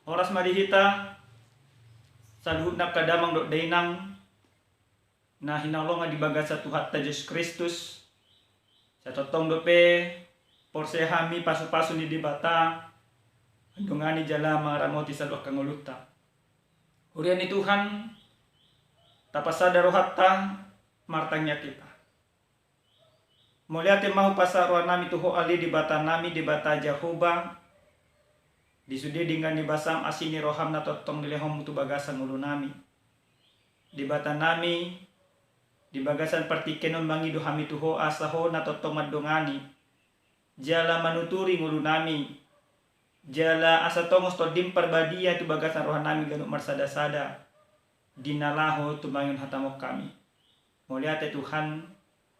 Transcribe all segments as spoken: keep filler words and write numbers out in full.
Horas ma di hita saluhutna angka damang dohot dainang na hinaholongan di bagasan Tuhanta Jesus Kristus. Sai tongtong dope porsea hami pasupasu ni Debata mandongani jala mangaramoti saluhut angka ngolunta. Huria ni Tuhan, tapasada rohanta, martangiang hita. Mauliate ma hupasahat rohanami tu Ho ale Debatanami, Debata Jahowa, di sude denggan ni basam asi ni roham na tongtong dilehonmu tu bagasan ngolunami. Debatanami, di bagasan partingkian on mangido hami tu Ho asa Ho na tongtong mandongani jala manuturi ngolunami, jala asa tongos Tondim Parbadia tu bagasan rohanami ganup marsadasada di na laho tumangihon hataM on hami. Mauliate Tuhan,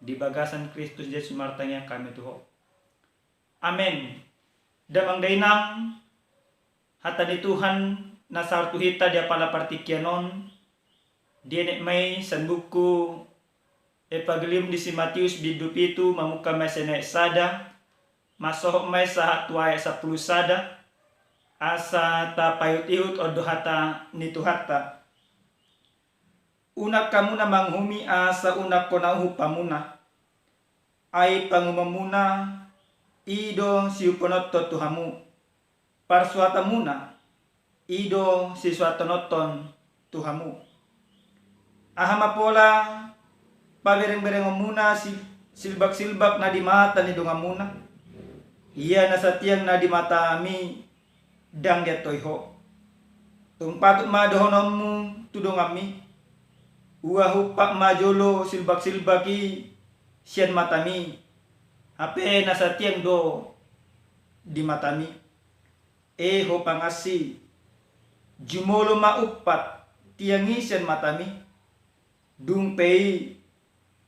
di bagasan Kristus Jesus martangiang hami tu Ho. Amen. Damang dainang, hata ni Tuhan na sahat tu hita di apala partingkian on, dienet ma i sian buku Evangelium di si Matius bindu pitu, mamungka ma i sian ayat sada, mansohot ma i sahat tu ayat sampulu sada, asa tapaihutihut on do hata ni Tuhanta. Unang hamuna manguhumi asa unang hona uhum hamuna. Ai panguhumanmuna i do siuhupononton tu hamu. Parsuhatonmuna i do sisuhatononton tu hamu. Aha ma pola paberengberengonmuna si-, silbaksilbak na di mata ni donganmuna? Ia na satiang na di matami ndang diantoi ho. Tung patut ma dohononmu tu donganmi: Ua huumpat ma jolo silbaksilbak i sian matami, hape na satiang do di matami. E ho pangansi, jumolo ma umpat tiang i sian matami. Dung pe i,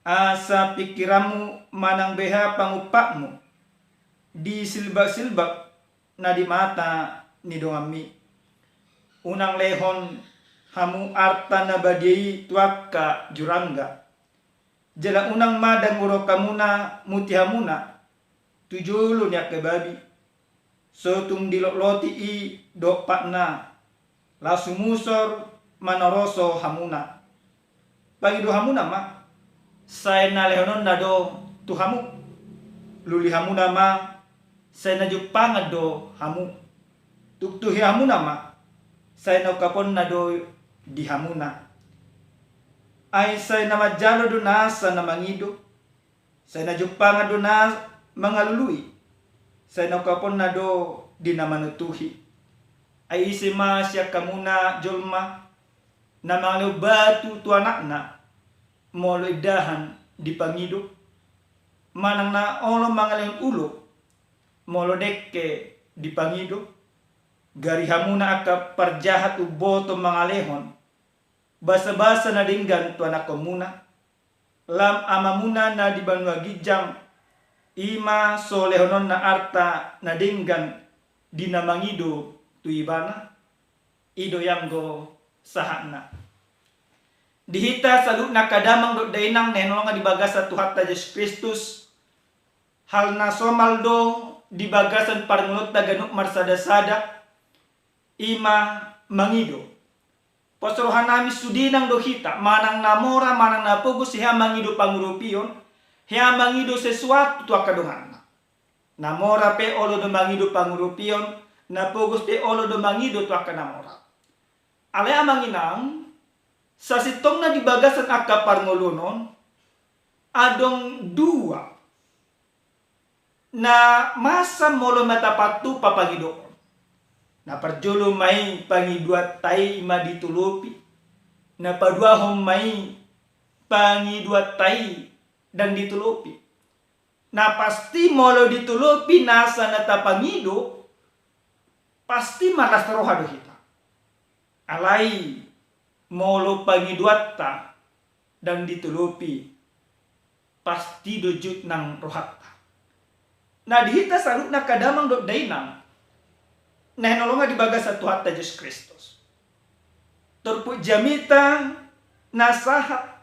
asa pingkiranmu manang beha pangumpatmu di silbaksilbak na di mata ni donganmi. Unang lehon hamu arta na badia i tu angka jurangga. Jala unang ma danggoron hamuna mutihamuna tu jolo ni angka babi. So tung dilotloti i dohot patna, laos humusor manoroso hamuna. Pangido hamuna ma, sai na lehononna do tu hamu. Lului hamuna ma, sai na jumpangan do hamu. Tuktuhi hamuna ma, sai na ungkaponna do di hamuna. Ai sai na manjalo do nasa na mangido, sai na jumpangan do na mangalului, sai na ungkaponna do di na manutuhi. Ai ise ma sian hamuna jolma na mangalehon batu tu anakna, molo indahan dipangido? Manang na olo mangalehon ulo, molo dengke dipangido? Gari hamuna angka parjahat umboto mangalehon basabasa na denggan tu anakkonmuna. Lam Amamuna na di banua ginjang, i ma so lehononna arta na denggan di na mangido tu ibana. I do i anggo sahatna. Di hita saluhutna angka damang dohot dainang na hinaholongan di bagasan Tuhanta Jesus Kristus, hal na somal do di bagasan parngoluonta ganup marsadasada, i ma mangido. Pos rohanami sude nang do hita, manang na mora manang na pogos, hea mangido pangurupion, hea mangido sesuatu tu angka donganna. Na mora pe olo do mangido pangurupion, na pogos pe olo do mangido tu angka na mora. Alai amang inang, sasintongna di bagasan angka parngoluon on, adong dua na masa molo ma tapatupa pangidoon. Na parjolo ma i pangidoanta i ma ditolopi. Na paduahon ma i pangidoanta i ndang ditolopi. Na pasti molo ditolopi nasa na tapangido, pasti marlas roha do hita. Alai molo pangidoanta ndang ditolopi, pasti do jut nang rohanta. Na di hita saluhutna angka damang dohot dainang na hinaholongan di bagasan Tuhanta Jesus Kristus, turpuk jamita na sahat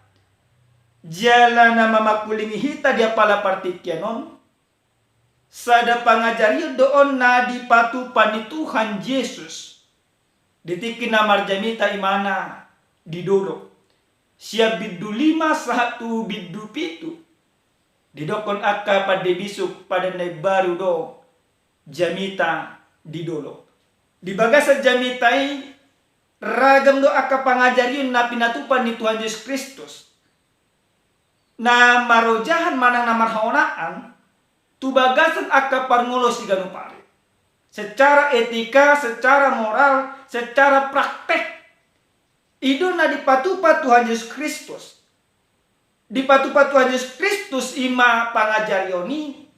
jala na mamangkulingi hita di apala partingkian on, sada pangajarion do on na dipatupa ni Tuhan Jesus Di tingki na marjamita imana di dolok, sian bindu lima sahat tu bindu pitu, didokkon angka pande bisuk pada na imbaru do jamita di dolok. Di bagasan jamita i ragam do angka pangajarion na pinatupa ni Tuhan Jesus Kristus, na marojahan manang na marhaonaan tu bagasan angka parngoluon siganup ari. Secara etika, secara moral, secara praktek, i do na dipatupa Tuhan Jesus Kristus. Dipatupa Tuhan Jesus Kristus ima pangajarion i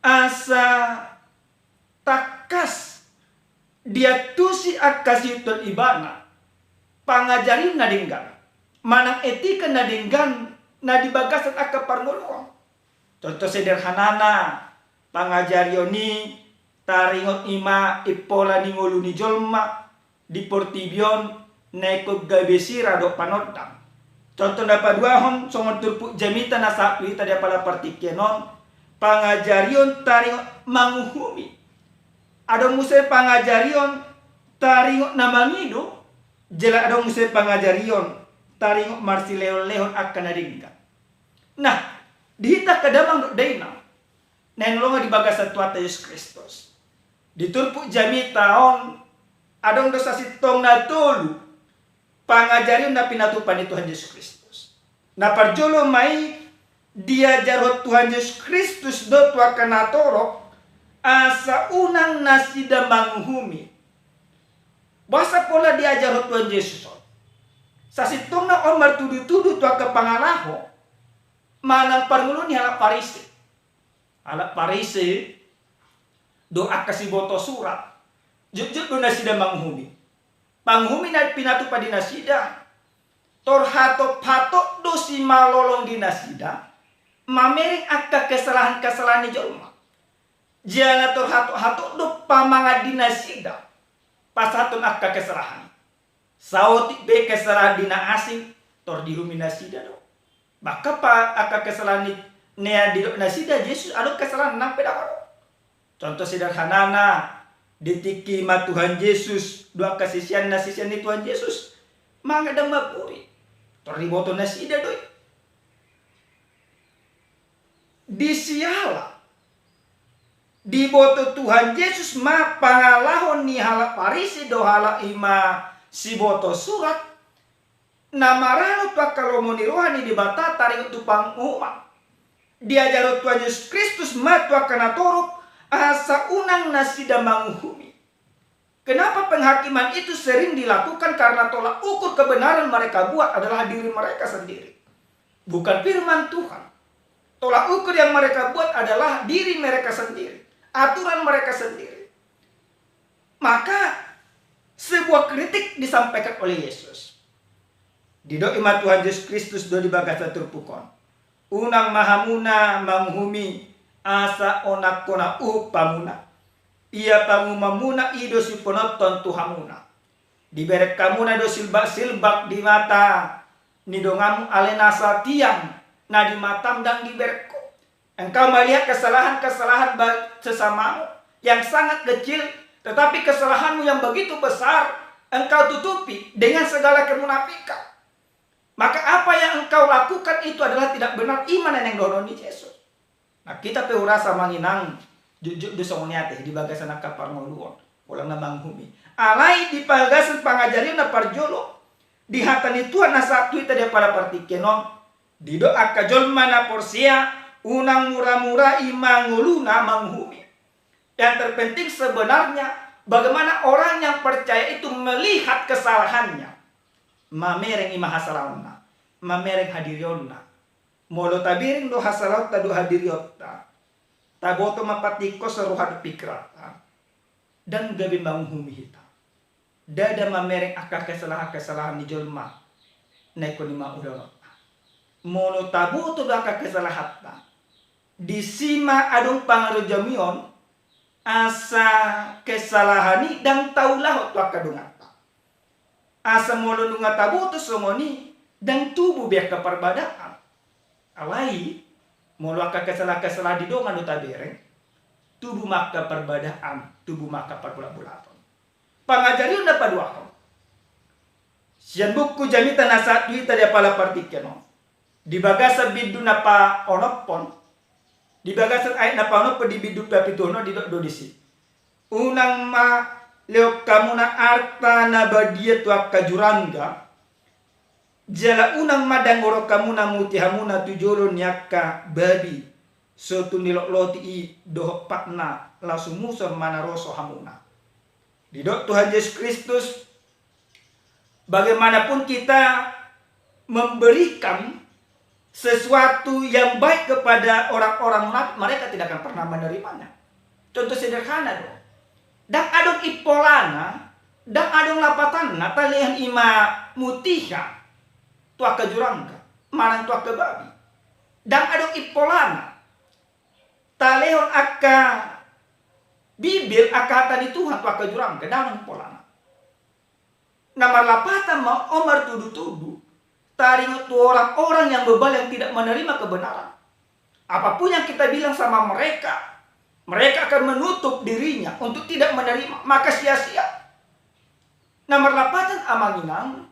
asa tangkas diantusi angka siuton ibana pangajarion na denggan manang etika na denggan na di bagasan angka parngoluon. Contoh sederhanana, pangajarion i taringot ima impola ni ngolu ni jolma di portibi on na ingkon gabe sira dohot panondang. Contoh na paduahon, songon turpuk jamita na sahat tu hita di apala partingkian on, pangajarion taringot manguhumi. Adong muse pangajarion taringot na mangido, jala adong muse pangajarion taringot marsilehonlehon angka na denggan. Nah, di hita angka damang dohot dainang na hinaholongan di bagasan Tuhanta Jesus Kristus, di turpuk jamita on adong do sasintongna tolu pangajarion na pinatupa ni Tuhan Jesus Kristus. Na parjolo ma i, diajarhon Tuhan Jesus Kristus do tu angka natorop asa unang nasida manguhumi. Boasa pola diajarhon Tuhan Jesus on? Sasintongna on martudutudu tu angka pangalaho manang parngoluon ni halak Parise. Halak Parise dohot angka siboto surat, jotjot do nasida manguhumi. Panguhumi na pinatupa di nasida, tor hatophatop do simalolong di nasida mamereng angka kesalahan-kesalahan ni jolma. Jala tor hatophatop do pamangan di nasida pasahathon angka kesalahan i. Saotik pe kesalahan di na asing, tor diuhumi nasida do. Bahkan pa angka kesalahan ni, na didok nasida, Jesus adong kesalahan nang pe dang adong. Contoh sederhanana, di tingki ima Tuhan Jesus dohot angka siseanna, sisean ni Tuhan Jesus, mangan ndang mamburi, tor diboto nasida do i. Di siala diboto Tuhan Jesus ma pangalaho ni halak Parise dohot halak ima siboto surat, na maralo tu angka lomo ni roha ni Debata taringot tu panguhuman. Diajarhon Tuhan Jesus Kristus ma tu angka natorop asa unang nasida manguhumi. Kenapa penghakiman itu sering dilakukan? Karena tolak ukur kebenaran mereka buat adalah diri mereka sendiri, bukan firman Tuhan. Tolak ukur yang mereka buat adalah diri mereka sendiri, aturan mereka sendiri. Maka sebuah kritik disampaikan oleh Yesus. Didok ima Tuhan Jesus Kristus do di bagasan turpuk on, unang ma hamuna manguhumi asa onakhona uhum hamuna. Ia panguhumanmuna i do sipononton tu hamuna. Dibereng hamuna do silbaksilbak di mata ni donganmu, alai nasa tiang na di matam ndang dibereng ho. Engkau melihat kesalahan-kesalahan ba-, sesamamu yang sangat kecil, tetapi kesalahanmu yang begitu besar engkau tutupi dengan segala kemunafikan. Maka apa yang engkau lakukan itu adalah tidak benar, i ma na naeng dohonon ni Jesus. Nah, hita pe hurasa manginang jotjot do songon i ate di bagasan angka parngoluon, holan na manguhumi. Alai di bagasan pangajarion na parjolo, di hata ni Tuhan na sahat tu hita di apala partingkian on, didok angka jolma na porsea unang muramura i ma ngoluna manguhumi. Yang terpenting sebenarnya bagaimana orang yang percaya itu melihat kesalahannya. Mamereng i ma hasalaonna, mamereng hadirionna. Molo tabereng do hasalaonta dohot hadirionta, taboto ma patingkoshon roha dohot pingkiranta. Ndang gabe manguhumi hita. Ndada mamereng angka kesalahan-kesalahan ni jolma na ingkon i ma ulaonta. Molo taboto do angka kesalahanta, disi ma adong pangarantomion asa kesalahan i ndang taulahon tu angka donganta. Asa molo nunga taboto songon i, ndang tubu be angka parbadaan. Alai molo angka kesalahan-kesalahan di dongan do tabereng, tubu ma angka parbadaan, tubu ma angka parbolatbolaton. Pangajarion na paduahon, Sian buku Jamita na sahat tu hita di apala partingkian on, di bagasan bindu na paonomhon, di bagasan ayat na paonomhon di bindu papituhon on, didok do disi: Unang ma lehon hamuna arta na badia tu angka jurangga, jala unang ma dangoron hamuna muti hamuna tu jolo ni angka babi, so tung nilotloti i dohot patna, laos humusor ma naroso hamuna. Didok Tuhan Jesus Kristus, bagaimanapun kita memberikan sesuatu yang baik kepada orang-orang munafik, mereka tidak akan pernah menerimanya. Contoh sederhana do. Ndang adong impolana, ndang adong lapatanna, talehon i ma mutiha tu angka jurangga manang tu angka babi. Ndang adong impolana, talehon angka Bibel, angka hata ni Tuhan tu angka jurangga, ndang adong impolana. Na marlapatan ma on martudutudu taringot tu orang-orang yang bebal, yang tidak menerima kebenaran. Apapun yang kita bilang sama mereka, mereka akan menutup dirinya untuk tidak menerima, maka sia-sia. Na marlapatan, amang inang,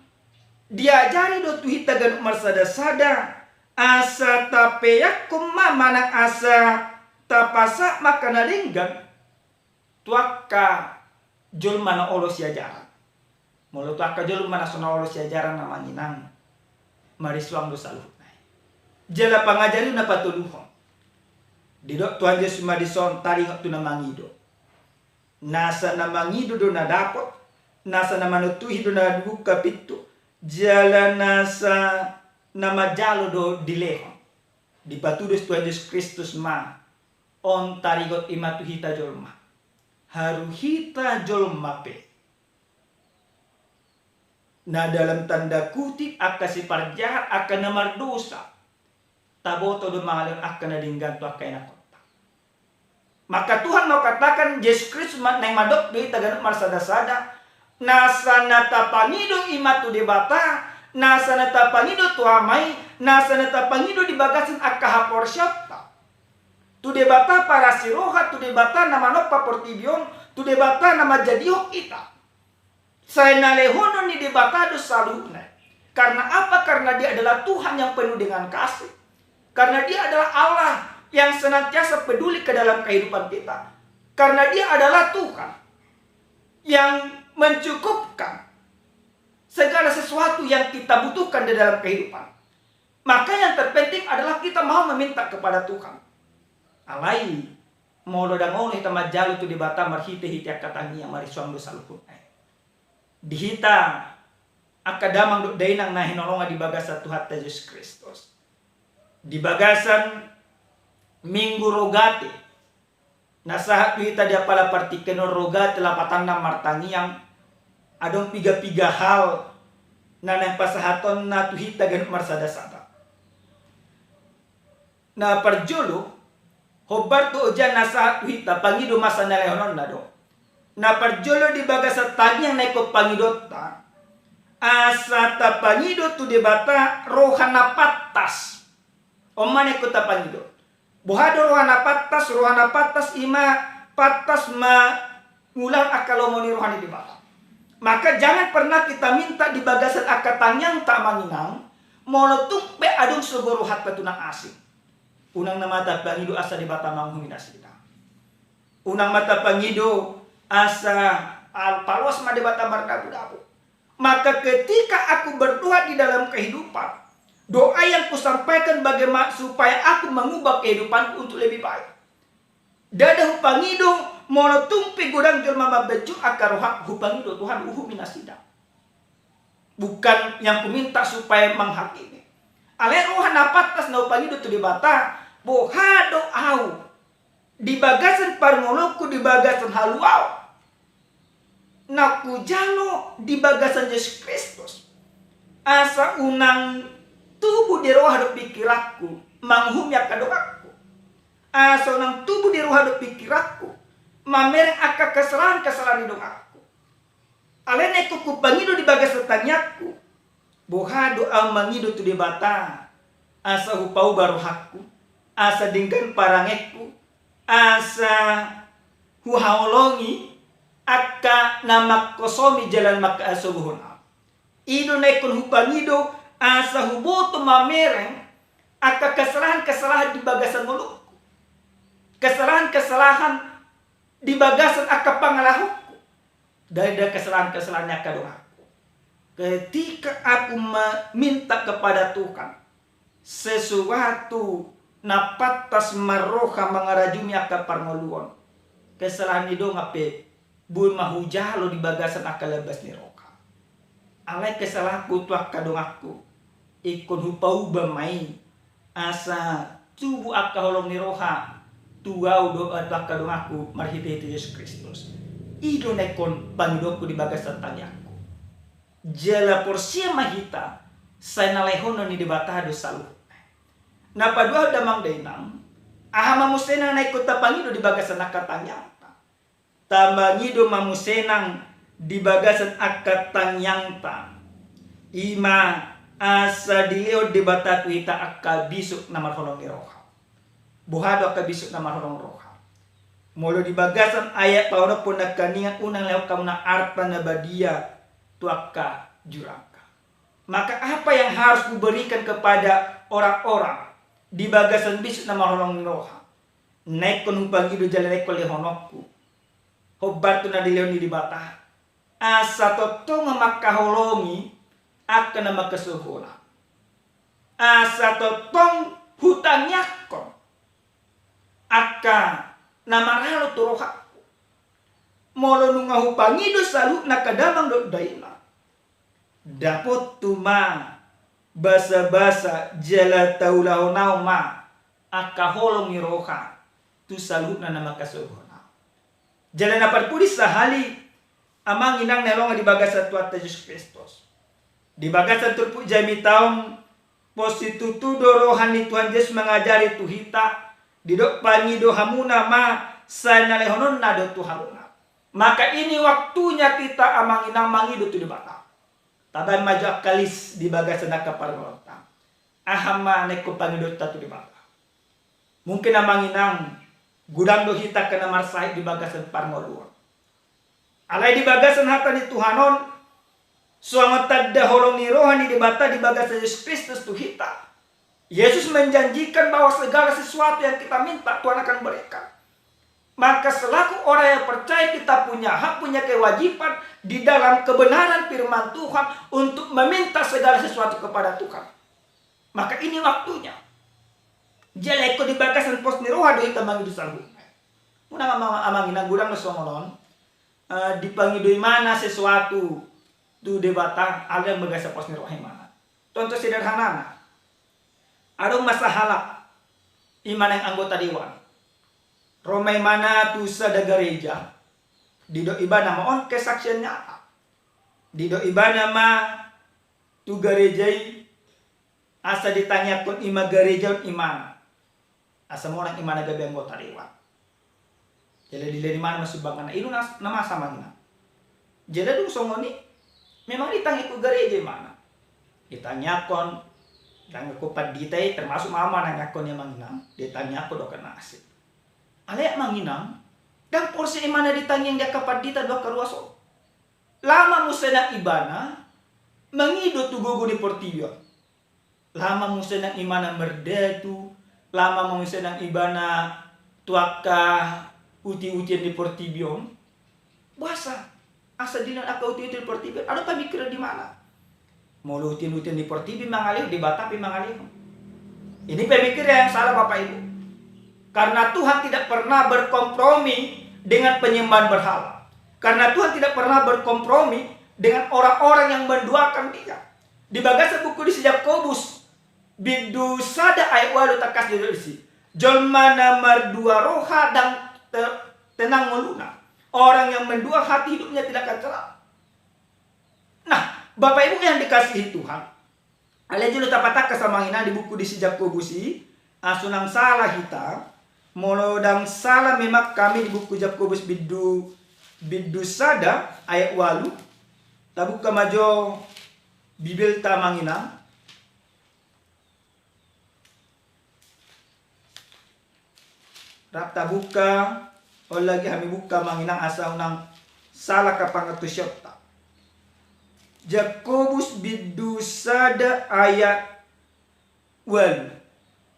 diajari do tu hita ganup marsadasada asa tapeakhon ma manang asa tapasahat ma angka na denggan tu angka jolma na olo siajaran. Molo tu angka jolma na so na olo siajaran, amang inang, marisuang do saluhutna i. Jala pangajari na patoluhon. Didok Tuhan Jesus ma dison taringot tu na mangido. Nasa na mangido do na dapot, nasa na manuntuhi do na buka pintu, jala nasa na manjalo do dilehon. Dipatudos Tuhan Jesus Kristus ma on taringot i ma tu hita jolma. Haru hita jolma pe na dalam tanda kutip angka siparjahat, angka na mardosa, taboto do mangalehon angka na denggan tu angka ianakhonta. Maka Tuhan mau katakan, Jesus Kristus ma naeng mandok tu hita ganup marsadasada, nasa na tapangido i ma tu Debata, nasa na tapangido tu Ama i, nasa na tapangido di bagasan angka haporseaonta tu Debata parasi roha, tu Debata na manompa portibi on, tu Debata na manjadihon hita. Sai na lehonon ni Debata do saluhutna. Karena apa? Karena Dia adalah Tuhan yang penuh dengan kasih. Karena Dia adalah Allah yang senantiasa peduli ke dalam kehidupan kita. Karena Dia adalah Tuhan yang mencukupkan segala sesuatu yang kita butuhkan di dalam kehidupan. Maka yang terpenting adalah kita mau meminta kepada Tuhan. Alai, molo ndang olo hita manjalo tu Debata marhitehite angka tangiang, marisuang do saluhutna i. Di hita angka damang dohot dainang na hinaholongan di bagasan Tuhanta Jesus Kristus, di bagasan Minggu Rogate na sahat tu hita di apala partingkian on, Rogate lapatanna martangiang, adong piga-piga hal na naeng pasahatonna tu hita ganup marsadasada. Na parjolo, hombar tu oja na sahat tu hita, pangido ma asa na lehononna do. Na parjolo di bagasan tangiang na ingkon pangidonta, asa tapangido tu Debata roha na pantas. On ma na ingkon tapangido. Boha do roha na pantas? Roha na pantas i ma pantas mangulahon angka lomo ni roha ni Debata. Maka jangan pernah kita minta di bagasan angka tangiangta, amang inang, molo tung pe adong sogo rohanta tu na asing. Unang ma tapangido asa Debata manguhumi nasida. Unang ma tapangido asa, al-, paloas ma Debata mardabudabu. Maka ketika aku berdoa di dalam kehidupan, doa yang kusampaikan bagaimana supaya aku mengubah kehidupanku untuk lebih baik. Ndada hupangido molo tung pe godang jolma mambenjut angka rohangku, hupangido Tuhan, uhumi nasida. Bukan yang kuminta supaya menghakimi. Alai roha na pantas na hupangido tu Debata, boha do ahu di bagasan parngoluonku, di bagasan haluaon na hujalo di bagasan Jesus Kristus, asa unang tubu di roha dohot pingkiranku manguhumi angka donganku, asa unang tubu di roha dohot pingkiranku mamereng angka kesalahan-kesalahan ni donganku. Alai na ingkon hupangido di bagasan tangiangku, boha do ahu mangido tu Debata asa hupauba rohangku, asa denggan parangeanku, asa huhaholongi angka na mangkosomi jala mangkasogohon ahu. I do na ingkon hupangido asa huboto mamereng angka kesalahan-kesalahan di bagasan ngolungku, kesalahan-kesalahan di bagasan angka pangalahonku, dari, dari kesalahan-kesalahan ni angka donganku. Ketika aku meminta kepada Tuhan sesuatu na pantas marroha mangarajumi angka parngoluon, kesalahan ni dongan pe boi ma hujalo di bagasan angka lambas ni roha. Alai kesalahanku tu angka donganku ingkon hupauba ma i asa tubu angka holong ni roha tu ahu dohot tu angka donganku marhite-hite Jesus Kristus. I do na ingkon pangidoonku di bagasan tangiangku. Jala porsea ma hita, sai na lehonon ni Debata do saluhutna. Na paduahon damang dainang, aha ma muse nang na ingkon tapangido di bagasan angka tangiangta? Tapangido ma muse nang di bagasan angka tangiangta, i ma asa dilehon Debata tu hita angka bisuk na marholong ni roha. Boha do angka bisuk na marholong roha? Molo di bagasan ayat paonomhon nangkiningan, unang lehon hamu nang arta na badia tu angka jurangga. Maka apa yang harus kuberikan kepada orang-orang di bagasan bisuk na marholong ni roha? Na ingkon hupangido jala na ingkon lehononku, hombar tu na dilehon ni Debata, asa tongtong mangkaholongi angka na mangkasohona, asa tongtong hutangiangkon angka na maralo tu rohangku. Molo nunga hupangido saluhutna angka damang dohot dainang, dapothu ma basabasa jala taulahon ahu ma angka holong ni roha tu saluhutna na mangkasohon ahu. Jala na parpudi sahali, amang inang na hinaholongan di bagasan Tuhanta Jesus Kristus, di bagasan turpuk jamita on, pos situtu do roha ni Tuhan Jesus mangajari tu hita, didok pangido hamuna ma, sai na lehononna do tu hamuna. Maka ini waktunya kita, amang inang, mangido tu Debata. Tabaen ma jo angka lis di bagasan angka parngoluonta. Aha ma na ingkon pangidoonta tu Debata? Mungkin, amang inang, godang do hita angka na marsahit di bagasan parngoluon. Alai di bagasan hata ni Tuhan on, songon tanda holong ni roha ni Debata di bagasan Jesus Kristus tu hita, Yesus menjanjikan bahwa segala sesuatu yang kita minta, Tuhan akan berikan. Maka selaku orang yang percaya, kita punya hak, punya kewajiban di dalam kebenaran firman Tuhan untuk meminta segala sesuatu kepada Tuhan. Maka ini waktunya. Jala ingkon di bagasan pos ni roha do hita mangido saluhutna. Unang, amang, amang inang, godang do songon on, eh, dipangido ibana sesuatu tu Debata, alai di bagasan pos ni roha ibana. Contoh sederhanana, adong ma sahalak ibana na anggota dewan. Ro ma ibana tu sada gareja, didok ibana ma on kesaksian nyata. Didok ibana ma tu gareja i, asa ditangiangkon i ma gareja on ibana, asa monang ibana gabe anggota dewan. Jala dilehon ibana ma sumbanganna. I do na, na masa, amang inang. Jala dung songon i, memang ditangiangkon gareja ibana. Ditangiangkon, ditangiangkon pandita i, termasuk ma ahu manangiangkon i, amang inang. Ditangiangkon dohot na asing. Alai, amang inang, ndang porsea ibana ditangiang di angka pandita dohot angka ruas on. Laho ma muse nang ibana mangido tu gogo ni portibi on. Laho ma muse nang ibana mardatu, laho ma muse nang ibana tu angka uti-utian di portibi on. Boasa? Asa dilehon angka uti-uti di portibi on, adong pamingkirna di ibana. Molo uti-utian di portibi mangalehon, Debata pe mangalehon. Ini pemikiran yang salah, Bapak Ibu. Karena Tuhan tidak pernah berkompromi dengan penyembahan berhala. Karena Tuhan tidak pernah berkompromi dengan orang-orang yang menduakan Dia. Di bagasan buku di si Jakobus, bindu sada ayat ualu tangkas didok disi. Jolma na mardua roha ndang te-, tenang ngoluna. Orang yang mendua hati hidupnya tidak akan tenang. Nah, Bapak Ibu yang dikasihi Tuhan, alai jolo tapatangkas, amang inang, di buku di si Jakobus i, asa unang sala hita, molo ndang sala memang hami di buku Jakobus bindu, bindu sada ayat ualu, tabuka ma jo Bibelta, amang inang. Rap tabuka, on lagi hami buka, amang inang, asa unang sala angka pangantusionta. Jakobus bindu sada ayat ualu.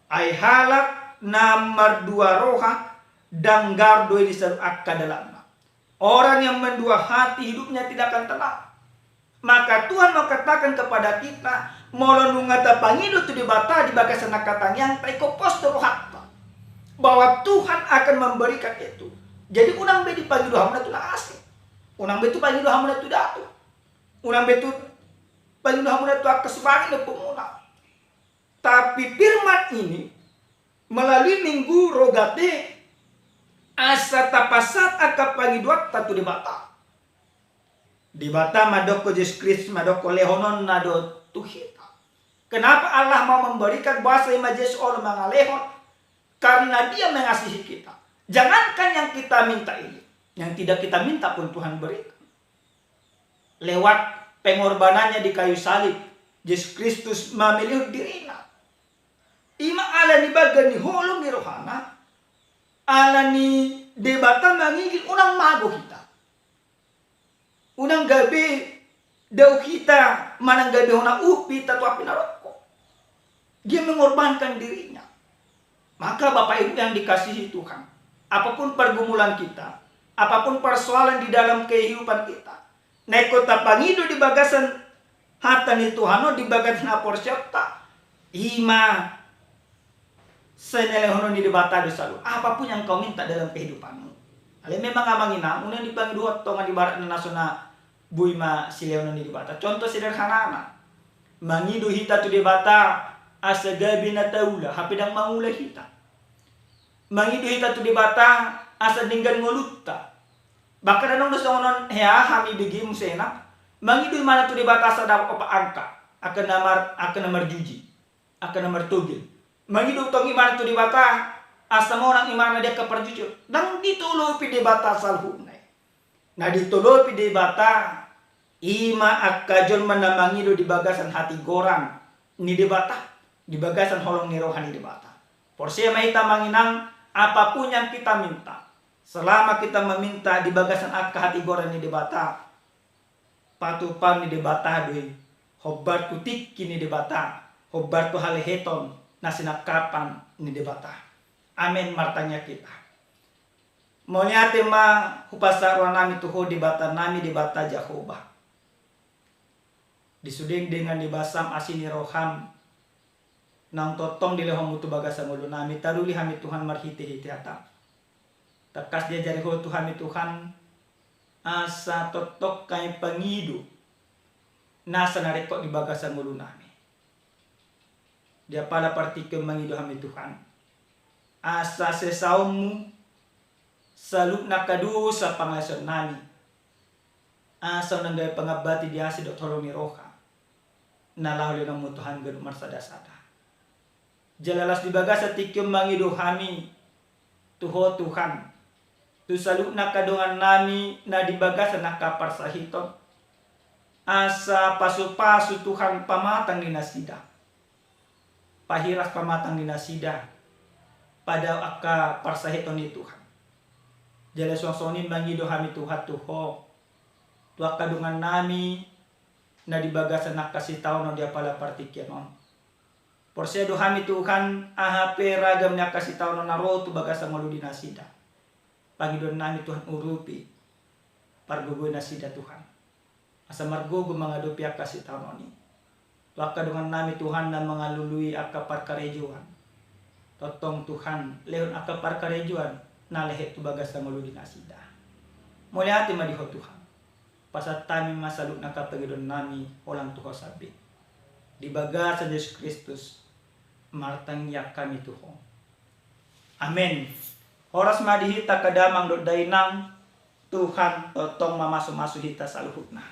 Ai halak na mardua roha, danggar do i di saluhut angka dalanna. Orang yang mendua hati hidupnya tidak akan tenang. Maka Tuhan mengatakan kepada kita, molo nunga tapangido tu Debata di bagasan angka tangiangta, ingkon pos do rohanta bahwa Tuhan akan memberikan itu. Jadi unang be dipangido hamu na tu na asing. Unang be dipangido hamu na tu datu. Unang be dipangido hamu na tu angka sumangi ni ompunmuna. Tapi firman ini melalui Minggu Rogate asa tapasahat angka pangidoanta tu Debata. Debata mandok, Jesus Kristus mandok, lehononna do tu hita. Kenapa Allah mau memberikan? Boasa i ma Jesus olo mangalehon? Karena Dia mengasihi kita. Jangankan yang kita minta ini, yang tidak kita minta pun Tuhan berikan. Lewat pengorbanannya di kayu salib, Jesus Kristus mamelehon dirina. I ma ala ni bagas ni holong ni rohana, ala ni Debata mangigil unang mago hita. Unang gabe dao hita manang gabe hona uhup hita tu api naroko. Dia mengorbankan dirinya. Maka Bapak Ibu yang dikasihi Tuhan, apapun pergumulan kita, apapun persoalan di dalam kehidupan kita, na ingkon tapangido di bagasan hata ni Tuhan on, di bagasan haporseaonta, i ma sai na lehonon ni Debata do saluhut apapun yang kau minta dalam kehidupanmu. Alai memang amang inang, unang dipangido ho tongon ibaratna na so na boi ma silehononna Debata. Contoh sederhanana, mangido hita tu Debata asa gabe na taula, hape ndang mangula hita. Mangido hita tu Debata asa denggan ngolunta. Bahkan adong do songon on, hea hami bege muse na mangido imana tu Debata asa dapot opat angka, angka na mar-, angka na marjuji, angka na martogel. Mangido tong imana tu Debata asa monang imana di angka parjujion. Ndang ditolopi Debata saluhutna i. Na ditolopi Debata i ma angka jolma na mangido di bagasan hatigoran ni Debata, di bagasan holong ni roha ni Debata. Porsea ma hita amang inang, apapun yang kita minta, selama kita meminta di bagasan angka hatigoran ni Debata, patupaon ni Debata do i, hombar tu tingki ni Debata, hombar tu haleheton na sinangkapan ni Debata. Amen. Martangiang hita. Mauliate ma hupasahat rohanami tu Ho Debatanami, Debata Jahowa. Di sude dengan ni basam asi ni roham, naung tongtong dilehonmu tu bagasan ngolunami, taruli hami Tuhan marhitehite hatam. Tangkas diajari Ho tu hami Tuhan, asa tongtong hami pangido nasa na ringkot di bagasan ngolunami. Di apala partingkian mangido hami Tuhan, asa sesaonmu saluhutna angka dosa pangalaosionnami, asa unang gabe pangambati di asi dohot holong ni roha na laho lehononmu tu hami ganup marsadasada. Jala laos di bagasan tingki on mangido hami tu Ho Tuhan, tu saluhutna angka dongannami na di bagasan angka parsahiton, asa pasupasu Tuhan pamatang ni nasida, pahiras pamatang ni nasida, padao angka parsahiton i Tuhan. Jala suang songon i mangido hami Tuhan tu Ho, tu angka dongannami na di bagasan angka sitaonon di apala partingkian on. Porsea do hami Tuhan, aha pe ragam ni angka sitaonon na ro tu bagasan ngolu di nasida, pangidoannami Tuhan urupi, pargogoi nasida Tuhan, asa margogo mangadopi angka sitaonon i. Tu angka dongannami Tuhan na mangalului angka parkarejoan, tongtong Tuhan lehon angka parkarejoan na lehet tu bagasan ngolu di nasida. Mauliate ma di Ho Tuhan. Pasahat hami ma saluhutna angka pangidoannami holan tu Ho sambing. Di bagasan Jesus Kristus martangiang hami tu Ho. Amen. Horas ma di hita angka damang dohot dainang, Tuhan tongtong mamasumasu hita saluhutna.